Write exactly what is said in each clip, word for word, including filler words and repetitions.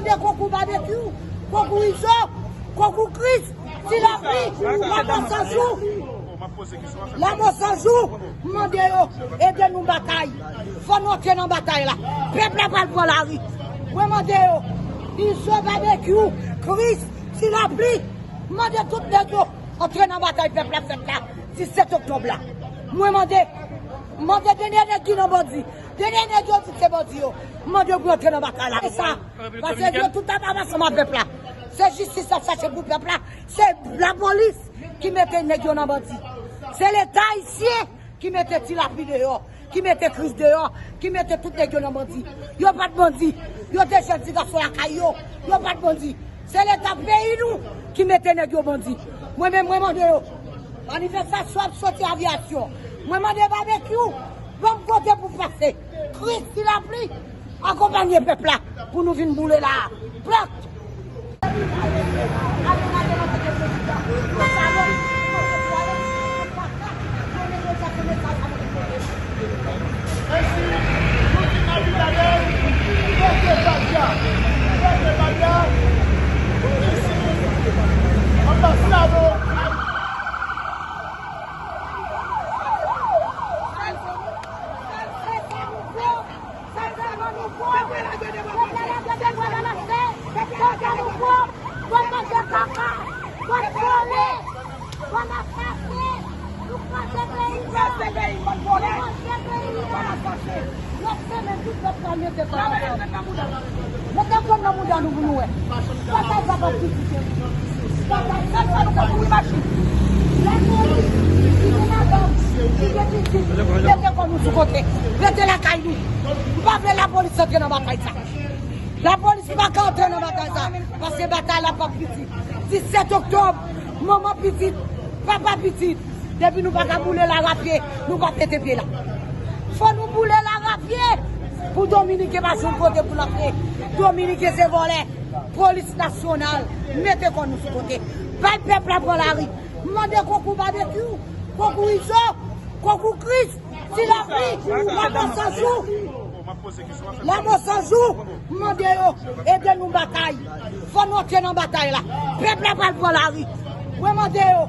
Mande konkou Babekyou, konkou Izo, konkou Kris, Ti Lapli, Lanmò San Jou. Lanmò San Jou, m mande yo, ede nou batay. Fò nou antre nan batay la. Pèp la pral pran lari. Mwen mande yo, Izo, Babekyou, Kris, Ti Lapli, m mande tout nèg yo antre nan batay pèp la fèt la, disèt oktòb la. Mwen mande, mande dènye nèg ki nan bandi, dènye nèg yo di se bandi yo, m mande yo pou yo antre nan batay la. E sa, paske yo tout ap ansanm ak pèp la. Se jistis y ap chache pou pèp la. Se lapolis ki mete nèg yo nan bandi. Se Leta ayisyen ki mete Ti Lapli deyò, ki mete Kris deyò, ki mete tout nèg yo nan bandi. Yo pa t bandi. Yo te jèn ti gason lakay yo. Yo pa t bandi. Se Leta peyi nou ki mete nèg yo bandi. Mwen menm, mwen mande yo. Manifestasyon ap soti Avyasyon. Mwen mande Babekyou, ban m kote pou pase. Kris, Ti Lapli, akonpanye pèp la pou nou vin boule la a. Plak! Ensi, nou di Abinader, pete badja, pete badja, isi, anba salon. Sa sèlman nou fò. Pèp la lage de bwa mache. Pèp la lage de bwa mache. Bann manje kaka. Bann vòlè. Bann asase. Nou kraze peyi a. Nou kraze peyi, bann vòlè. Nou kraze peyi a. Bann asase. N ap semen tout pèp la mete kò ansanm. Mete kò nan mouda nou pou nou wè. Batay sa p ap fini. Batay sa p ap fini. Lapolis, ki gen madanm, ki gen pitit, mete kò nou sou kote. Rete lakay nou. Nou pa vle lapolis antre nan batay sa. Lapolis pa ka antre nan batay sa. Paske batay la p ap fini. Disèt oktòb, manman pitit, papa pitit. Depi nou pa ka boule l a rapye, nou p ap mete pye la. Fò nou boule l a rapye pou Dominiken pa jwenn kote pou l antre. Dominiken se vòlè. Polis nasyonal, mete kò nou sou kote. Bay pèp la pran lari. Mande konkou Babekyou, konkou Izo, konkou Kris, Ti Lapli, Lanmò San Jou. Lanmò San Jou, m mande yo, ede nou batay. Fò nou antre nan batay la. Pèp la pral pran lari. Mwen mande yo,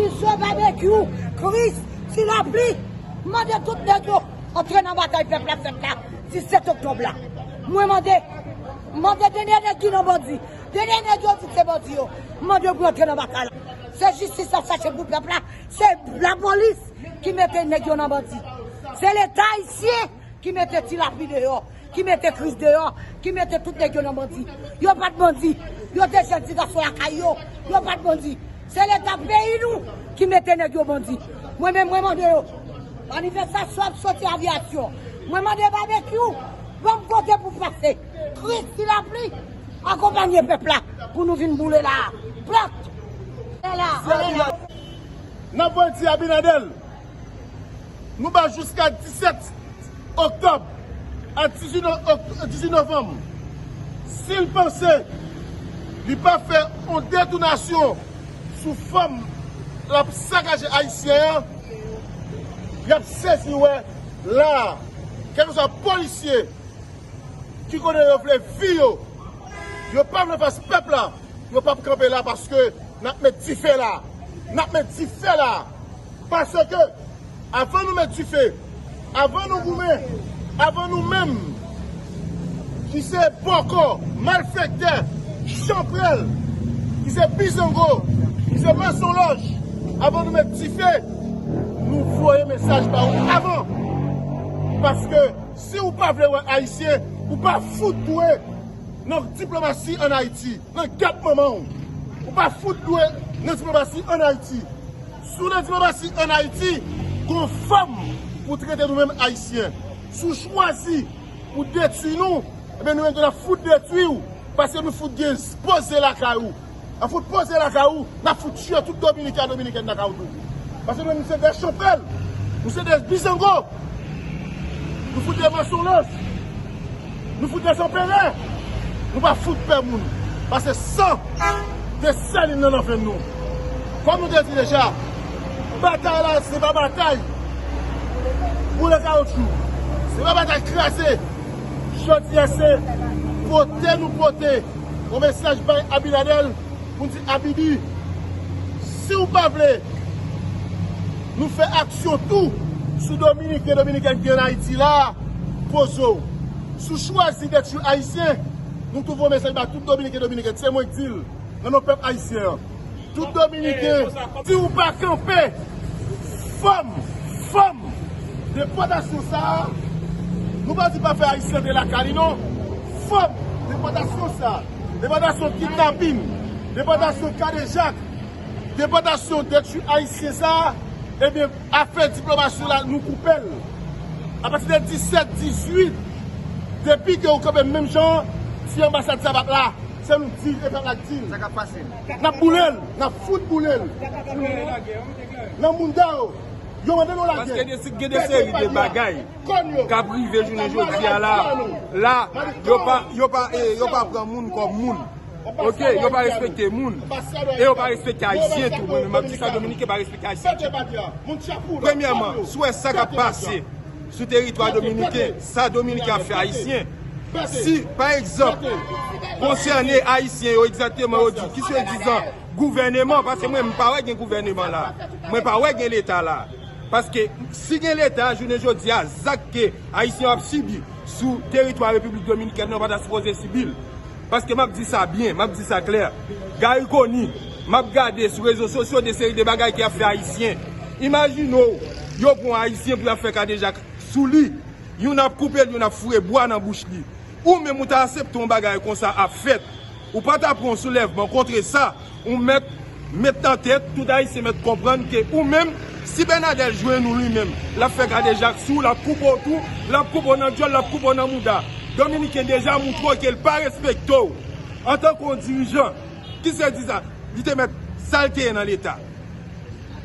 Izo, Babekyou, Kris, Ti Lapli, m mande tout nèg yo antre nan batay pèp la fèt la, disèt oktòb la. Mwen mande, mande dènye nèg ki nan bandi, dènye nèg yo di se bandi yo, m mande yo pou yo antre nan batay la. Se jistis y ap chache pou pèp la, se lapolis ki mete nèg yo nan bandi. Se Leta ayisyen ki mete Ti Lapli deyò, ki mete Kris deyò, ki mete tout nèg yo nan bandi. Yo pa t bandi. Yo te jèn ti gason lakay yo. Yo pa t bandi. Se Leta peyi nou ki mete nèg yo bandi. Mwen menm, mwen mande yo. Manifestasyon ap soti Avyasyon. Mwen mande Babekyou, ban m kote pou pase. Kris, Ti Lapli, akonpanye pèp la pou nou vin boule la a. Plak! N ap voye di Abinader, nou ba jiska disèt oktòb a dizuit no-, ok-, dizuit novanm. Si l panse li pa fè yon detounasyon sou fòm l ap sakaje ayisyen an, y ap sezi wè la a, kèlkeswa polisye ki konnen yo vle vi yo, yo pa vle fas pèp la, yo p ap kanpe la paske n ap met dife la. N ap met dife la. Paske avan nou met dife, avan nou goumen, avan nou menm ki se bòkò, malfektè, chanpwèl, ki se bizango, ki se mansonlòj, avan nou met dife, nou voye mesaj ba ou avan. Paske si w pa vle wè ayisyen, ou pa fout dwe nan diplomasi ann Ayiti, nan gad manman w. Ou pa fout dwe nan diplomasi ann Ayiti. Si w nan diplomasi ann Ayiti, gon fòm pou trete nou menm ayisyen. Si w chwazi pou detwi nou, ebyen nou menm tou n ap fout detwi w, paske nou fout gen poze lakay ou. N ap fout poze lakay ou, n ap fout tiye tout Dominiken ak Dominikèn lakay ou tou. Paske nou menm nou se de chanpwèl, nou se de bizango, nou fout de mansonlòj, nou fout de zanpere, nou pa fout pè moun. Paske san Desalin nan nan venn nou. Kòm nou te di deja, batay la se pa batay boule kawotchou, se pa batay kraze. Jodi a se Pote, nou pote yon mesaj bay Abinader pou n di, Abidi, si w pa vle nou fè aksyon tou sou Dominiken, Dominikèn ki ann Ayiti la, poze w. Si w chwazi detwi Ayisyen, nou twouve yon mesaj ba tout Dominiken, Dominikèn, se mwen k di l, nan non pèp ayisyen an. Tout Dominiken, si w pa kanpe, fòm, fòm, depòtasyon sa a, nou pa di pa fè Ayisyen antre lakay li non. Fòm, depòtasyon sa a, depòtasyon kidnapin, depòtasyon kadejak, depòtasyon detwi Ayisyen sa a, ebyen, afè diplomasi la, nou koupe l. Apati de disèt, dizuit, depi ke w kanpe menm jan an, ti anbasad sa p ap la. Se nou di l, e pèp la k di l. Sa k ap pase? N ap boule l, n ap fout boule l. Nan mouda yo, yo mande nou lagè. Paske gen de, gen de seri de bagay k ap rive jounen jodi a la. La, yo pa, yo pa, eh, yo pa pran moun kòm moun. Ok, yo pa respekte moun. E yo pa respekte Ayisyen tou. Mwen menm, m ap di sa, Dominiken pa respekte Ayisyen tou. Premyèman, si w wè sa k ap pase sou teritwa dominiken, sa Dominiken ap fè Ayisyen. Si, pa egzanp, konsène Ayisyen yo egzakteman, yo di ki swadizan gouvèneman, paske mwen, m pa wè gen gouvèneman la. Mwen pa wè gen Leta la. Paske si gen Leta, jounen jodi a, zak ke Ayisyen yo ap sibi sou teritwa Repiblik Dominikèn nan, yo pa ta sipoze sibi l. Paske m ap di sa byen, m ap di sa klè. Garry Conille, m ap gade sou rezo sosyo de seri de bagay ke y ap fè Ayisyen. Imajine w, yo pran Ayisyen pou y ap fè kadejak sou li. Youn ap koupe l, youn ap foure bwa nan bouch li. Ou menm ou ta aksepte yon bagay konsa ap fèt. Ou pa ta pran yon soulèvman kontre sa. Ou mèt met nan tèt, tout Ayisyen mèt konprann ke ou menm, si Bènadè jwenn ou li menm, l ap fè kadejak sou w, l ap koupe w tou, l ap koupe w nan dyòl, l ap koupe w nan mouda. Dominiken deja moutre w ke l pa respekte w antanke yon dirijan. Ki se di sa? Li te mèt sa l te ye nan Leta.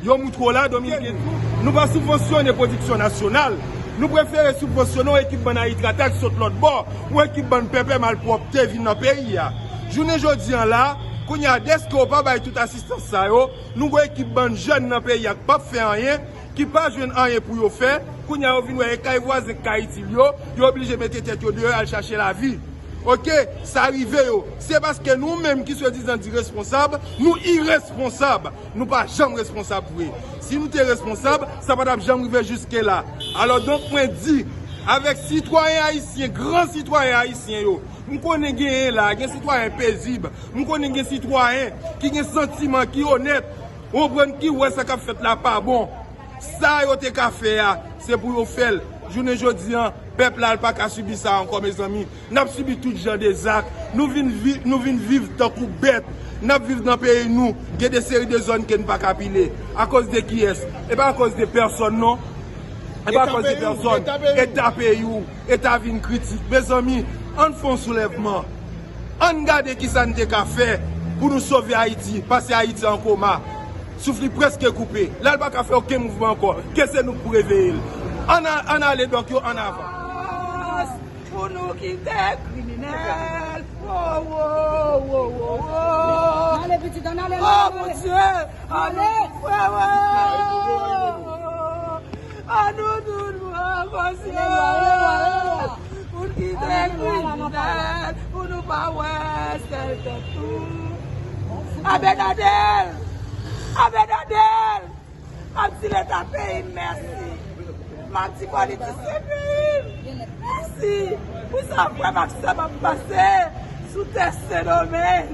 Yo moutre w la, Dominiken tou. Nou pa sibvansyone pwodiksyon nasyonal. Nou prefere sibvansyone yon ekip bann aritrata k sot lòt bò, yon ekip bann pèpè malpwòpte vin nan peyi a. Jounen jodi a la, kounye a, dèske yo pa bay tout asistans sa yo, nou gen ekip bann jèn nan peyi a k p ap fè anyen, ki pa jwenn anyen pou yo fè, kounye a yo vin wè e kay vwazen k ka itil yo, yo oblije mete tèt yo deyò al chache lavi. Ok, sa rive yo. Se paske nou menm ki swadizan di responsab, nou iresponsab. Nou pa janm responsab vre. Si nou te responsab, sa pa t ap janm rive jiske la. Alò donk mwen di, avèk sitwayen ayisyen, gran sitwayen ayisyen yo, m konnen genyen la, gen sitwayen pezib, m konnen gen sitwayen ki gen santiman, ki onèt, w konprann, ki wè sa k ap fèt la pa bon. Sa yo te ka fè a, se pou yo fè l. Jounen jodi a, pèp la, l pa ka sibi sa ankò, mezanmi. N ap sibi tout jan de zak. Nou vin vi-, nou vin viv tankou bèt. N ap viv nan peyi nou. Gen de seri de zòn ke n pa ka pile. Akoz de kiyès? E pa akoz de pèsòn, non. E pa akoz de pèsòn. Eta peyi w. Eta vin kritik. Mezanmi, ann fè yon soulèvman. Ann gade kisa n te ka fè pou nou sove Ayiti, pase Ayiti an koma. Souf li prèske koupe. La, l pa ka fè okenn mouvman ankò. Ke se nou k pou reveye l. Ann a-, ann ale, dòk yo, ann avan. Pou nou kite kriminèl. Oh, oh, oh, oh, oh. Ale, pitit, ann ale, ann ale, ann ale. Oh, mon Dieu. Ale. Oh, oh. An nou tout pran konsyans pou n kite kriminèl, pou nou pa wè sèl tèt nou. Abènadè! Abènadè! M ap di Leta peyi m mèsi. M ap di politisyen peyi m mèsi pou sa frè m ak sè m ap pase sou tè Sendomeng.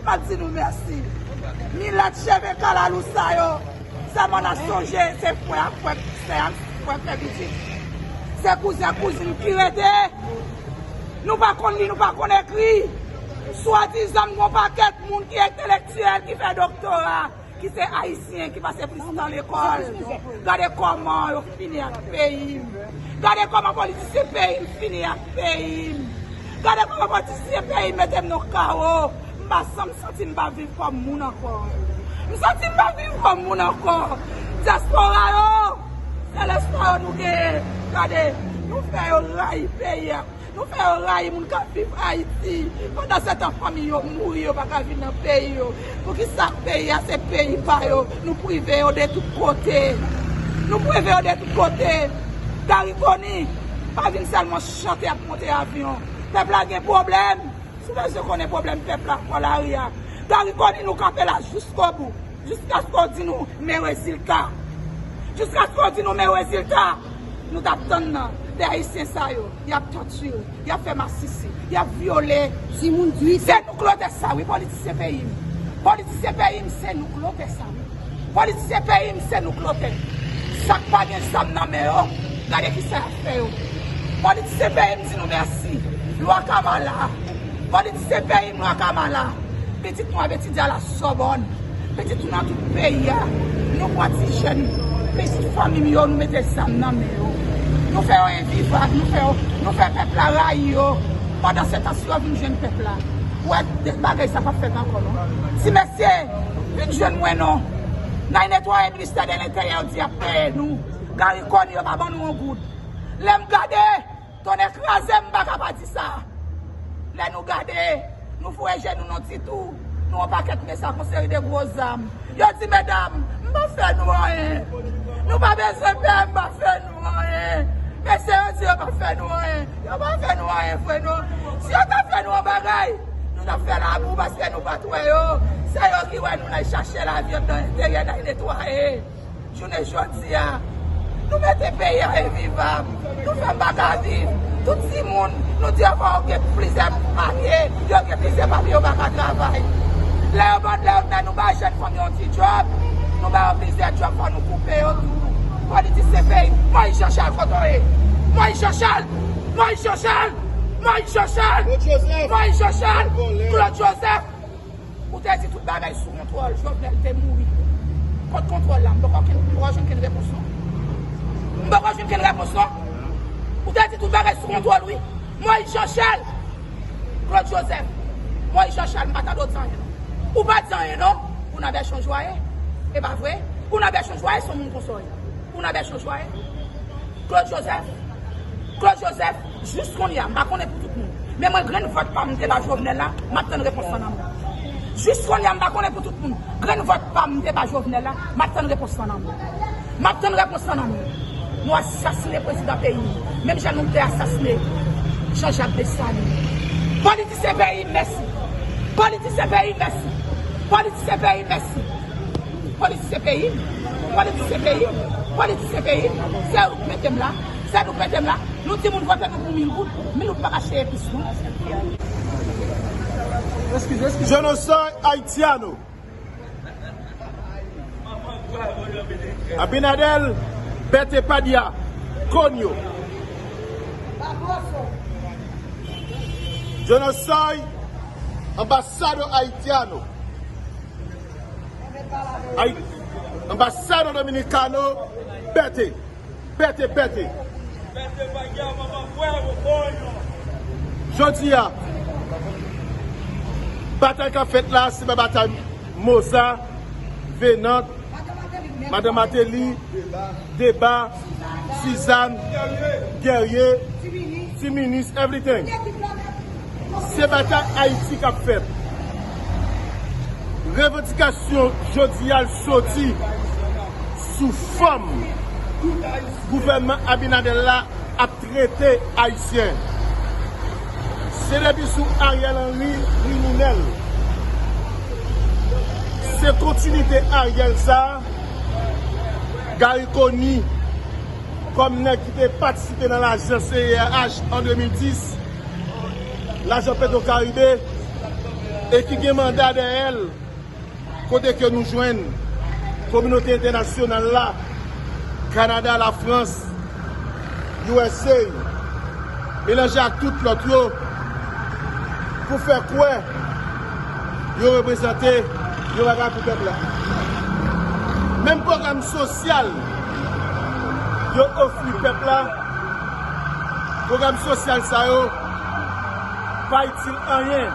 M ap di nou mèsi. Milat cheve kalalou sa yo, sèlman n ap sonje se frè ak frè, sè ak frè, frè pitit. Se kouzen ak kouzin ki rete. Nou pa konn li, nou pa konn ekri. Swadizan, m gen yon pakèt moun ki entelektyèl, ki fè doktora, ki se ayisyen, ki pase plis tan lekòl. Gade kòman yo fini ak peyi m. Gade kòman politisyen peyi m fini ak peyi m. Gade kòman politisyen peyi m mete m nan kawo. M pa sanm santi m pa viv kòm moun ankò. M santi m pa viv kòm moun ankò. Dyaspora yo, se lespwa yo nou genyen. Gade, nou fè yo rayi peyi a. Nou fè yo rayi moun k ap viv Ayiti. Pandansetan, fanmi yo mouri, yo pa ka vin nan peyi yo. Poukisa peyi a se peyi pa yo? Nou prive yo de tout kote. Nou prive yo de tout kote. Garry Conille pa vin sèlman chante ap monte avyon. Pèp la gen pwoblèm. Si w bezwen konnen pwoblèm pèp la, pran lari a. Gary Conille, nou kanpe la jiskobou. Jiskaske w di nou men rezilta. Jiskaske w di nou men rezilta. Nou t ap tann nan. De Ayisyen sa yo, y ap tòtire, y ap fè masisi, y ap vyole. Timoun dwit. Se nou k lotè sa, wi, politisyen peyi m. Politisyen peyi m, se nou k lotè sa, wi. Politisyen peyi m, se nou k lotè. Sa k pa gen zam nan men yo, gade kisa y ap fè yo. Politisyen peyi m, di nou mèsi. Lwa Kamala. Politisyen peyi m, lwa Kamala. Pitit nou ap etidye a la Sòbòn. Pitit nou nan tout peyi a. Nou pran ti jèn, pitit fanmi m yo, nou mete zam nan men yo. Nou fè yo envivab, nou fè yo, nou fè pèp la rayi yo. Pandan se tan, si yo vin jwenn pèp la, ou wè, de bagay sa p ap fèt ankò, non. Ti mesye, vin jwenn mwen, non. N a netwaye ministè de lentèryè, yo di y ap peye nou. Gary Conille, yo pa ban nou yon goud. Lè m gade, tonnè kraze m, m pa ka pa di sa. Lè nou gade, nou foure je nou, nou di tou, nou yon pakèt mesye ak yon seri de gwo zam. Yo di, medam, m pa fè nou anyen. Nou pa bezwen pè, m pa fè nou anyen. Mesye yo di yo pa fè nou anyen. Yo pa fè nou anyen vre, non. Si yo ta fè nou yon bagay, nou t ap fè labou paske nou pa t wè yo. Se yo ki wè nou nan chache lavi nan enteryè, nan netwaye. Jounen jodi a, nou mete peyi a envivab. Nou fè m pa ka viv. Tout timoun, nou di yo fò yo gen plizyè papye. Yo gen plizyè papye, yo pa ka travay. Lè yo ban, lè yo, lè nou ba jèn fanm yo yon ti djòb, nou ba yo plizyè djòb, fò nou koupe yo tou. Politisyen peyi, Moïse Jean Charles, kote w ye? Moïse Jean Charles! Moïse Jean Charles! Moïse Jean Charles! Claude Joseph! Moïse Jean Charles! Vòlè. Claude Joseph! Ou te di tout bagay sou kontwòl, Jovenel te mouri. Kot kontwòl la? M poko jwenn, m poko jwenn kenn repons, non. M poko jwenn kenn repons, non. Ou te di tout bagay sou kontwòl, wi. Moïse Jean Charles, Claude Joseph, Moïse Jean Charles, m pa tande w di anyen, non. Ou pa di anyen, non. Ou nan bèchon jwaye. E pa vre? Ou nan bèchon jwaye, se yon moun konsa w ye. Ou nan bèchon jwaye. Claude Joseph, Claude Joseph, jis kounye a, m pa konnen pou tout moun. Men mwen, grenn vòt pa m te ba Jovenel la, m ap tann repons lan nan men w. Jis kounye a, m pa konnen pou tout moun. Grenn vòt pa m te ba Jovenel la, m ap tann repons lan nan men w. M ap tann repons lan nan men w. Nou asasinen prezidan peyi nou. Menm jan nou te asasinen Jean Jacques Dessalines. Politisyen peyi m, mèsi. Politisyen peyi m, mèsi. Politisyen peyi m, mèsi. Politisyen peyi m, politisyen peyi m, politisyen peyi m, se nou k mete m la, se nou k mete m la. Nou timoun vote nou pou mil goud, mil goud pa ka achte epis, non. Genocide haitiano. Abinader, Bete Padya, Konyo. Genocide, ambassador haitiano. Ay, anbasad Dominikano, pete, pete, pete. Jodi a, batay k ap fèt la, se pa batay Moza, Venant, Madan Mateli, Deba, Sizàn, Gèrye, Ti Minis, everything. Se batay Ayiti k ap fèt. Revandikasyon jodi a l soti sou fòm gouvènman Abinader la ap trete Ayisyen. Se depi sou Ariel Henry kriminèl. Se kontinite Ariel sa, Garry Conille, kòm nèg ki te patisipe nan lajan C E R H an de mil dis, lajan Petro Caribe, e ki gen manda dèyè l, kote ke nou jwenn kominote entènasyonal la, Kanada, Lafrans, U S A, melanje ak tout lòt yo, pou fè kwè yo reprezante yon bagay pou pèp la. Menm pwogram sosyal yo ofri pèp la, pwogram sosyal sa yo pa itil anyen.